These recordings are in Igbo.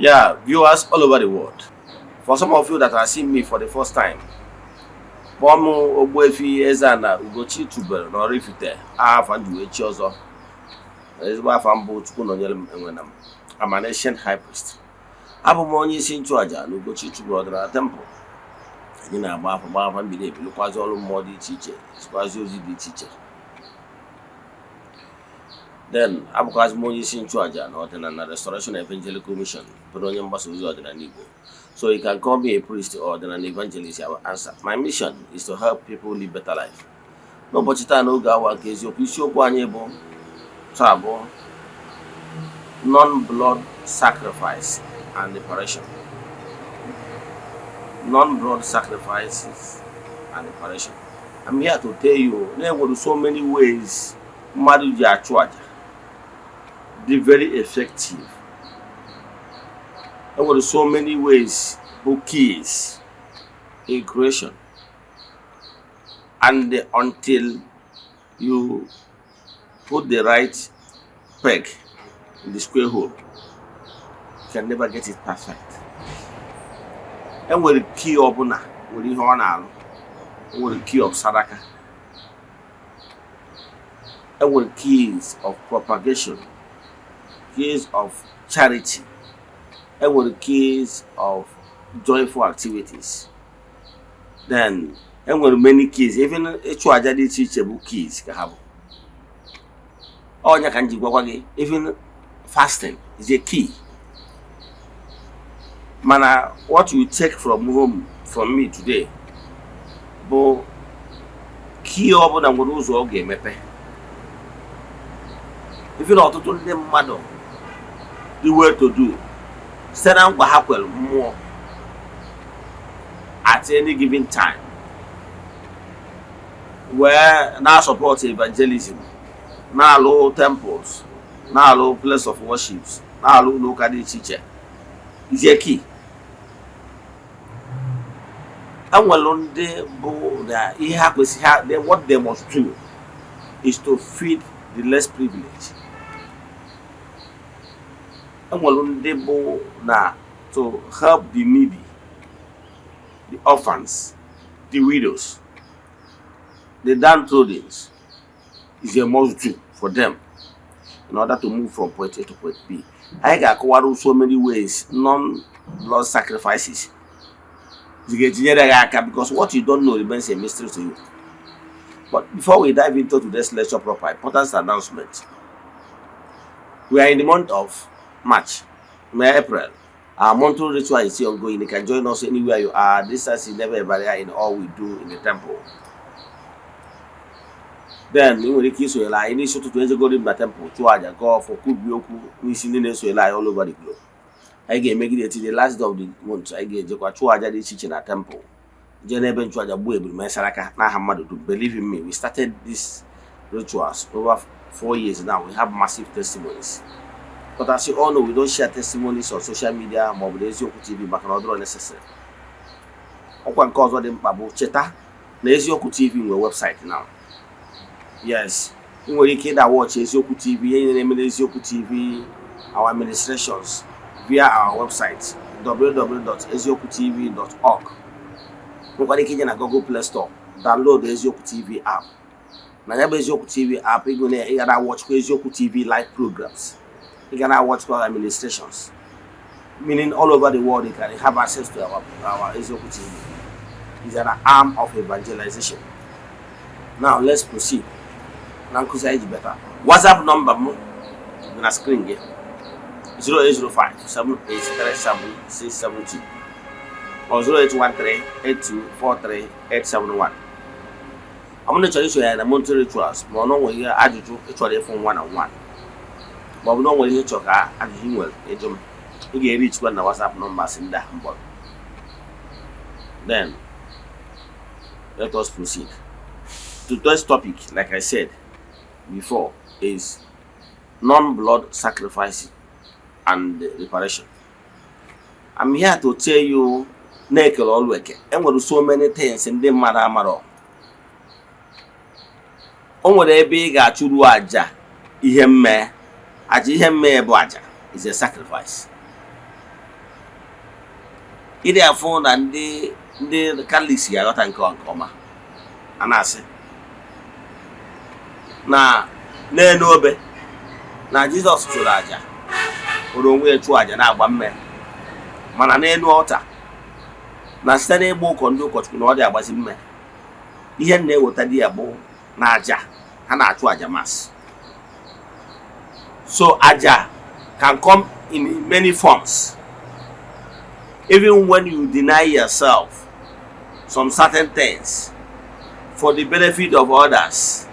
Yeah, viewers all over the world. For some of you that are seeing me for the first time, kpọọ m Ogbuefi Eze-Ana Ugochi tubelu na Oraifite. Afa m ji wee chi ọzọ, ezigbo afa mbụ Chukwu nọnyere m enwena m. I'm an ancient high priest. Abụ m onye isi nchụaja na Ugochi tubelu ọdịnala temple. Anyị na-agba afa, gba afa mbiri ebi, lụkwazi ọrụ mmụọ dị iche iche, zikwazi ozi dị iche iche. Then abụkwazi m onye isi nchụaja na Ọdịnala Restoration Evangelical Mission, bụrụ onye mgbasa ozi ọdịnala Igbo. So you can call me a priest or ọdịnala evangelist, I will answer. My mission is to help people live better life. N'ụbọchị taa, n'oge awa nke eziokwu, isiokwu anyị bụ taa bụ non-blood sacrifice and reparation. Non-blood sacrifices and reparation. I'm here to tell you na enwere so many ways mmadụ ji achụ aja dị very effective. Enwere so many ways bụ keys in creation, and until you put the right peg in the square hole, you can never get it perfect. Enwere key ọbụla nwere ihe ọ na-alụ. Enwere key of sadaka, enwere keys of propagation, keys of charity, enwere keys of joyful activities. Then enwere many keys. Even ịchụ aja dị iche iche bụ keys ka ha bụ. Ọnya ka m ji gwakwa gị, even fasting is a key. Mana what you take from home from me today bụ key ọbụla nwere ụzọ ọ ga-emepe. Even ọtụtụ ndị mmadụ dị well to do site na nkwa ha kwere mmụọ at any given time wee na-support evangelism, na-alụ temples, na-alụ place of worships, na-alụ ụlọ ụka dị iche iche is a key. Enwere ndị bụ na ihe ha kwesịrị ha, what they must do is to feed the less privileged. Enwere ndị bụ na to help the needy, the orphans, the widows, the downtrodden is a must do for them in order to move from point A to point B. Anyị ga-akọwara so many ways non-blood sacrifices ga-etinyere gị aka, because what you don't know remains a mystery to you. But before we dive into today's lecture proper, important announcement. We are in the month of March, May, April. Our monthly ritual is still ongoing. You can join us anywhere you are. Distance is never a barrier in all we do in the temple. Then ị nwere ike isonyere anyị n'isi ụtụtụ, ejegoro m na temple chụọ aja, gọọ ọfọ, kwubie okwu n'isi ndị na-esonyere anyị all over the globe. Anyị ga-emegide till the last day of the month. Anyị ga-ejekwa chụọ aja dị iche iche na temple, jee n'ebe nchụaja, gbuo ebulu, mesara aka n'aha mmadụ dum. Believe in me, we started these rituals over 4 years now. We have massive testimonies, but as you all know, we don't share testimonies on social media ma ọ bụ n'Eziokwu TV, maka na ọ dịrọ necessary. Ọkwa nke ọzọ dị mkpa bụ cheta na Eziokwu TV nwere website now. Yes, ị nwere ike ịda watch Eziokwu TV, ihe na-eme n'Eziokwu TV, our administrations, via our website www.eziokwutv.org. Nwekwara ike ije na Google Play Store, download Eziokwu TV app. Na ya bụ Eziokwu TV app, ị ga na watchkwa Eziokwu TV live programs, ị ga na watchkwa administrations, meaning all over the world you can have access to our Eziokwu TV. Is an arm of evangelization. Now let's proceed na nkụzi anyị ji bịa. WhatsApp nọmba m dị na screen gị, 0805 7837672 or 0813 8243 871. Ọ bụrụ na ị chọrọ isonye na monthly rituals, ma ọ na o nwere ihe ajụjụ ị chọrọ ịfụ nwa na nwa, ma ọ bụ na o nwere ihe ị chọrọ ka ajụjụ ị nwere ịjụ m, ị ga-erichikwa na WhatsApp numbers ndị a mbọ. Then let us proceed. Today's topic, like I said before, is non-blood sacrifice and reparation. I'm here to tell you na-ekele ọlụ eke. Enwere so many things ndị mmadụ amarọ. O nwere ebe ị ga-achụrụ aja ihe mmee. Aja ihe mmee bụ aja, is a sacrifice. Ịdị afụ na ndị Catholics ga-aghọta nke ọma. A na-asị na n'elu obe na Jizọs chụrụ àjà, hụrụ onwe ya chụọ àjà na-agba mme, mana n'elu ọta na site n'ịgba ụkọ ndị ụkọchukwu na ọ dị agbazi mme. Ihe m na-eweta di ya bụ na àjà ha na-achụ, àjà Mass. So àjà can come in many forms. Even when you deny yourself some certain things for the benefit of others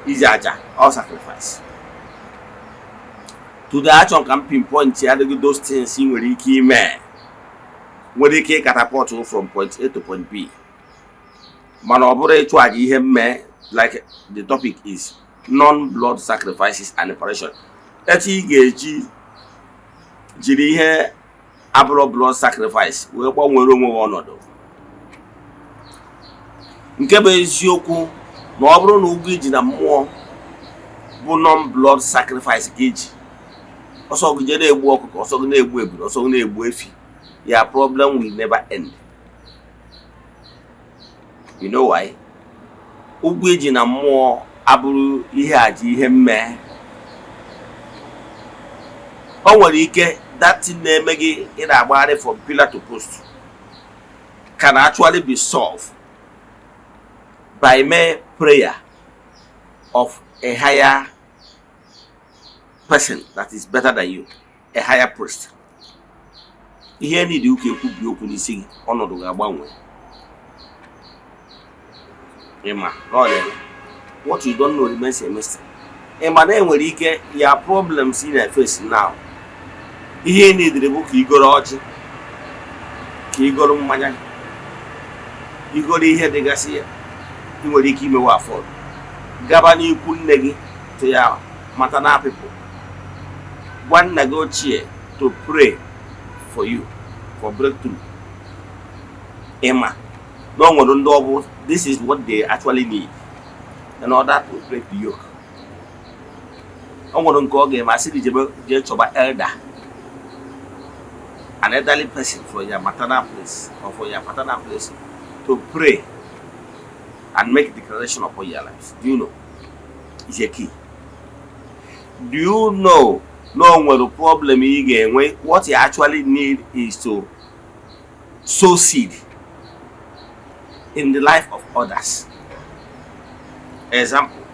is àjà or sacrifice. Today, achọ ka m pinpoint ya adịghị those things ị nwere ike ime, nwere ike catapult from point A to point B, mana ọ bụrụ ịchụ àjà ihe mme. Like the topic is non-blood sacrifices and operation, etu ị ga-eji jiri ihe abụrụ blood sacrifice wee gbanwere onwe gị ọnọdụ. Nke bụ eziokwu na ọ bụrụ na ụgwọ iji na mmụọ bụ non-blood sacrifice ka iji, ọsọ gị jee na-egbu ọkụkọ, ọsọ gị na-egbu ebulu, ọsọ gị na-egbu efi, your problem will never end. You know why? Ụgwọ iji na mmụọ abụrụ ihe aja ihe mmee. O nwere ike that thing na-eme gị ị na-agbagharị from pillar to post can actually be solved by mere prayer of a higher person that is better than you, a higher priest. Ihe niile ụka ekwubi okwu n'isi gị, ọnọdụ ga-agbanwe. Ịma na ọ na-eme. What you don't know remains a mystery. Ịma na enwere ike ya problems ị na-face now, ihe ị nidiri bụ ka igoro ọjị, ka igoro mmanya, igoro ihe dịgasị ya ị nwere ike imewe afford, gaba n'ikwu nne gị to ya maternal people, gwa nna gị ochie to pray for you for breakthrough. Ịma na o nwere ndị ọ bụ this is what they actually need in order to break the yoke. O nwere nke ọ ga-eme, asị gị jebe jee chọba elder, an elderly person from your maternal place or from your paternal place to pray and make declaration upon your lives. Do you know it's a key? Do you know na o nwere problem ị ga-enwe, what you actually need is to sow seed in the life of others? Example,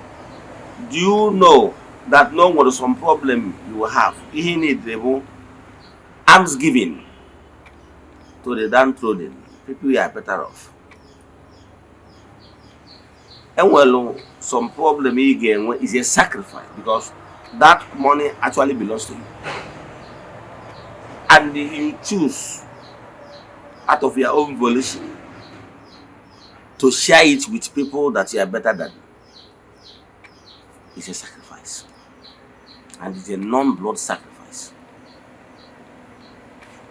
do you know that no nwere some problem you will have, ihe ị need bụ almsgiving to the downtrodden people you are better off? Enwere some problem ị ga-enwe is a sacrifice, because that money actually belongs to you and you choose out of your own volition to share it with people that you are better than. It's a sacrifice, and it's a non-blood sacrifice.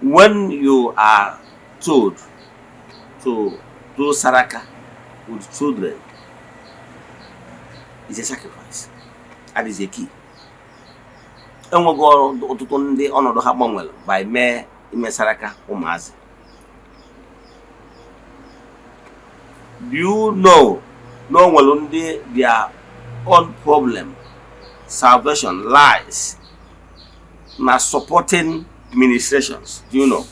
When you are told to do saraka with children, it's a sacrifice and it's a key. Enwego ọtụtụ ndị ọnọdụ ha gbanwere by mee ime saraka ụmụazị. Do you know na o nwere ndị their own problem salvation lies na supporting ministrations? Do you know?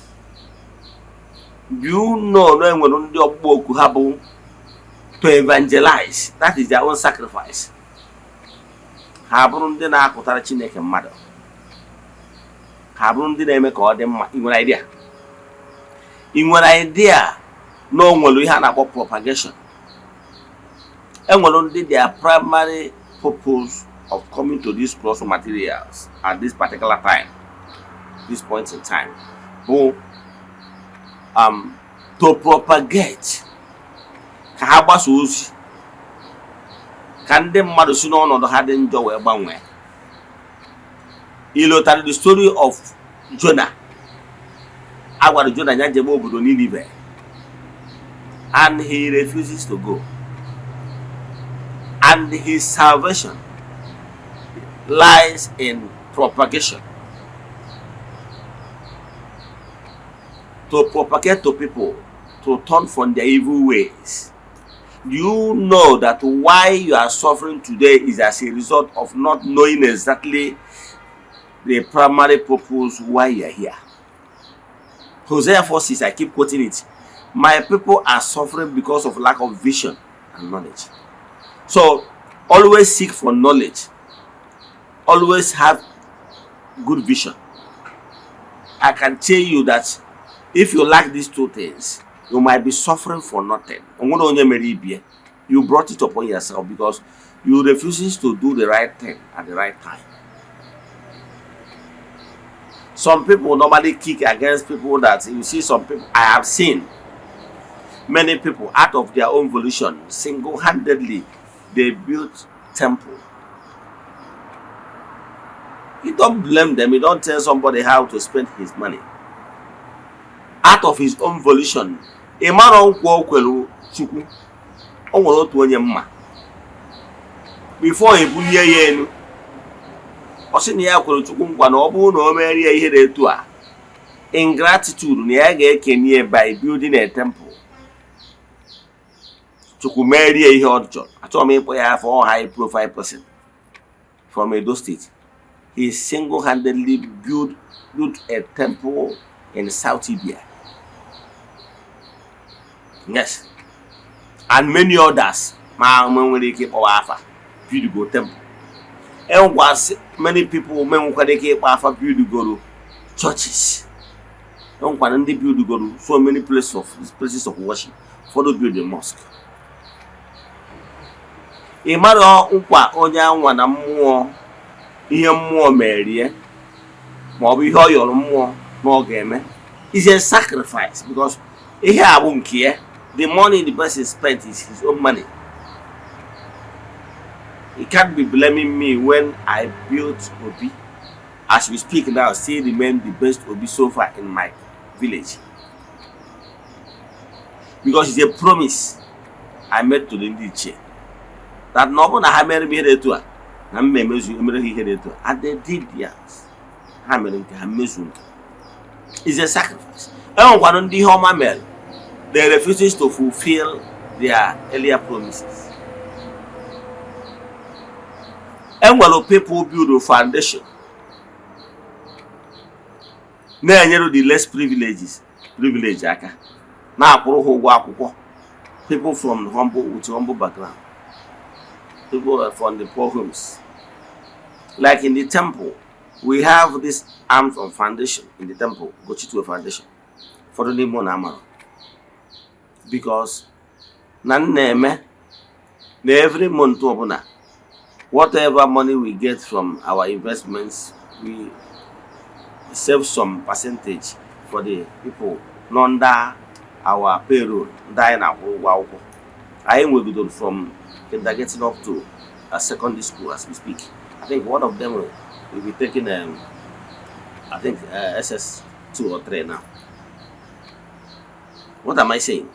Do you know na enwere ndị ọkpụkpọ oku ha bụ to evangelize? That is their own sacrifice. Ha bụrụ ndị na-akụtara Chineke mmadụ, ha bụrụ ndị na-eme ka ọ dị mma. Ị nwere idea? Ị nwere idea na o nwere ihe a na-akpọ propagation? Enwere ndị their primary purpose of coming to these cross materials at this particular time, this point in time, bụ to propagate, ka ha gbasa ozi ka ndị mmadụ si n'ọnọdụ ha dị njọ wee gbanwee. Ilotara the story of Jonah? A gwara Jonah ya jebe obodo Ninive and he refuses to go, and his salvation lies in propagation. To propagate to people to turn from their evil ways. Do you know that why you are suffering today is as a result of not knowing exactly the primary purpose why you are here? Hosea 4:6, I keep quoting it. "My people are suffering because of lack of vision and knowledge." So always seek for knowledge. Always have good vision. I can tell you that if you lack these two things, you might be suffering for nothing. Onwere onye mere ibie. You brought it upon yourself because you refuses to do the right thing at the right time. Some people normally kick against people that you see. Some people, I have seen many people, out of their own volition, single-handedly they built temple. You don't blame them. You don't tell somebody how to spend his money. Out of his own volition. Ị mara nkwa o kwelu Chukwu. O nwere otu onye mma. Before ebulie ya elu, ọ sị na ya kwere Chukwu nkwa na ọ bụrụ na o merie ihe dị etu a, in gratitude na ya ga-ekenye by building a temple. Chukwu merie ihe ọ chọrọ. Achọrọ m ịkpọ ya afọ, high profile person from Edo State. He single-handedly built a temple in South Ibia. Yes. And many others. Ma ma nwere ike ịkpọwa afa build go temple. Enwekwa many people me nwekwara ike ịkpọ afa build goro churches. Enwekwara ndị build goro so many places of worship. Ụfọdụ build a mosque. Ị mara nkwa onye anwa na mmụọ, ihe mmụọ merie ma ọ bụ ihe ọ yọrọ mmụọ na ọ ga-eme is a sacrifice, because ihe a bụ nke ya. The money the person spent is his own money. He can't be blaming me when I built Obi. As we speak now, still remain the best Obi so far in my village, because it's a promise I made to the ndị ichie that na ọ bụrụ na ha mere m ihe dị etu a, na m emezu emere ha ihe dị etu a. And they did theirs. Ha mere nke ha, mmezu nke is a sacrifice. E nwekwara ndị ihe ọma mere, they refuses to fulfill their earlier promises. E nwere people build a foundation na-enyere the less privileges privilege aka, na-akwụrụ ha ụgwọ akwụkwọ, people from humble with humble background, people from the poor homes. Like in the temple, we have this arms of foundation in the temple, Gochitue Foundation. Ụfọdụ n'ime ụnụ amara, because na m na-eme na every month ọbụla, whatever money we get from our investments, we save some percentage for the people nọ under our payroll, ndị anyị na-akwụ ụgwọ akwụkwọ. Anyị nwegidoro from kindergarten up to a secondary school. As we speak, I think one of them will be taking I think SS2 or 3 now. What am I saying?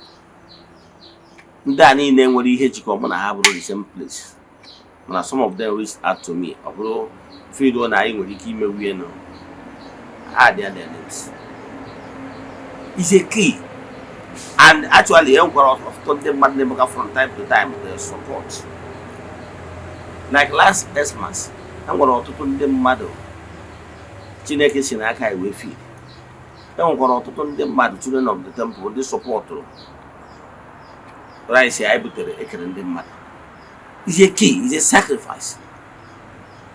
Ndị a niile nwere ihe jikọ mụ na ha bụrụ the same place, mana some of them reached out to me. Ọ bụrụ feel na anyị nwere ike ime nwunye nọ, add their names is a key. And actually, e nwekwara ọtụtụ ndị mmadụ na-emeka from time to time their support. Like last Xmas, e nwere ọtụtụ ndị mmadụ Chineke si n'aka anyị wee feed. E nwekwara ọtụtụ ndị mmadụ, children of the temple, ndị supportụrụ rice anyị butere ekere ndị mmadụ. Is a key, is a sacrifice.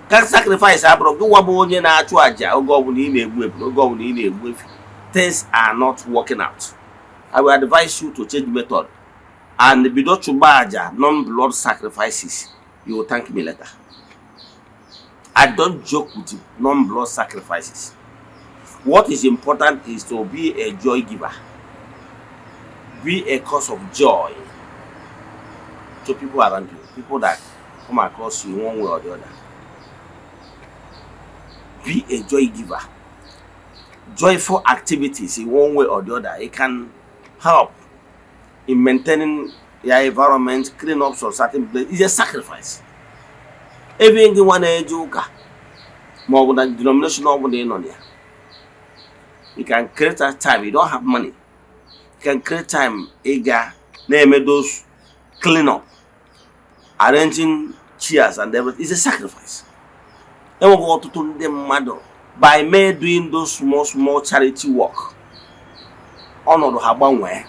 Ka sacrifice abụrụ gị nwa bụ onye na-achụ àjà, oge ọbụla ị na-egbu ebulu, oge ọbụla ị na-egbu efi, things are not working out. I will advise you to change method and bido chụba àjà non-blood sacrifices. You will thank me later. I don't joke with non-blood sacrifices. What is important is to be a joy giver, be a cause of joy to people around you, people that come across you one way or the other. Be a joy giver. Joyful activities in one way or the other, it can help in maintaining your environment, clean up some certain place. It's a sacrifice. Ebe gị nwa na-eje ụka ma ọ bụ na denomination ọ bụla ị nọ na ya, You can create that time. You don't have money, you can create time ịga na-eme those clean up, arranging chairs and everything. It's a sacrifice. Enweghị ọtụtụ ndị mmadụ, by me doing those small small charity work, ọnọdụ ha gbanwee.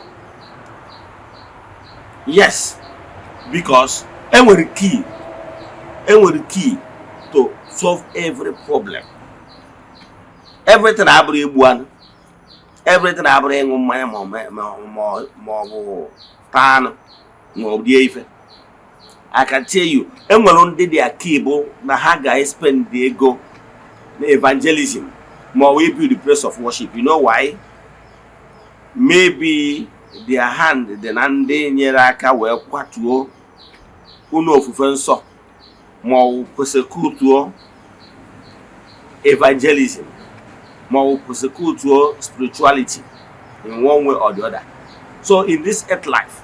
Yes, because enwere key to solve every problem. Everything abụrụ igbu anụ, everything abụrụ ịṅụ mmanya ma ọ bụ taa anụ ma ọ bụ rie ife. I can tell you, enwere ndị their key bụ na ha ga-spend ego na evangelism ma ọ bụ build the place of worship. You know why? Maybe their hand dị na ndị nyere aka wee kwatuo ụlọ ofufe nsọ ma ọ bụ persecute evangelism ma ọ bụ persecute spirituality in one way or the other. So in this earth life,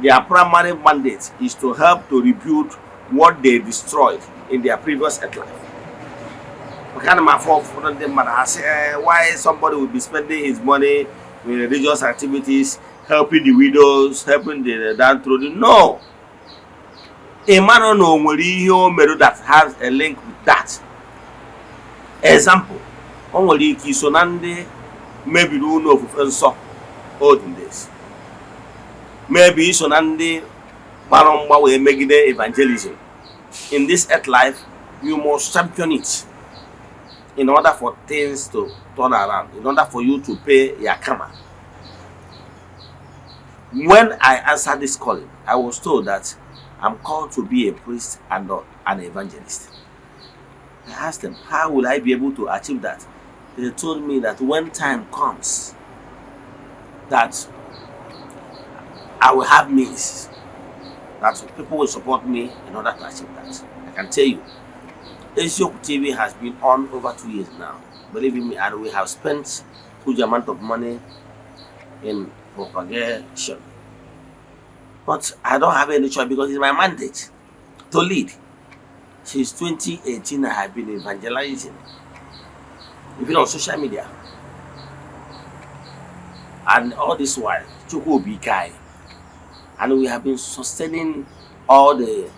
their primary mandate is to help to rebuild what they destroyed in their previous earth life. Maka ana m afọ ụfọdụ ndị mmadụ, ha sị, "Eh, why somebody will be spending his money in religious activities, helping the widows, helping the downtrodden?" No, ị mara na o nwere ihe o mere that has a link with that. Example, o nwere ike iso na ndị mebiri ụlọ ofufe nsọ olden days, maybe iso na ndị gbara mgba wee megide evangelism. In this earth life, you must champion it in order for things to turn around, in order for you to pay your karma. When I answered this calling, I was told that I'm called to be a priest and an evangelist. I asked them, "How will I be able to achieve that?" They told me that when time comes, that I will have means, that people will support me in order to achieve that. I can tell you, Eziokwu TV has been on over 2 years now. Believe in me, and we have spent huge amount of money in propagation. But I don't have any choice because it's my mandate to lead. Since 2018, I have been evangelizing, even on social media. And all this while, Chukwu bụ ike anyị. And we have been sustaining all the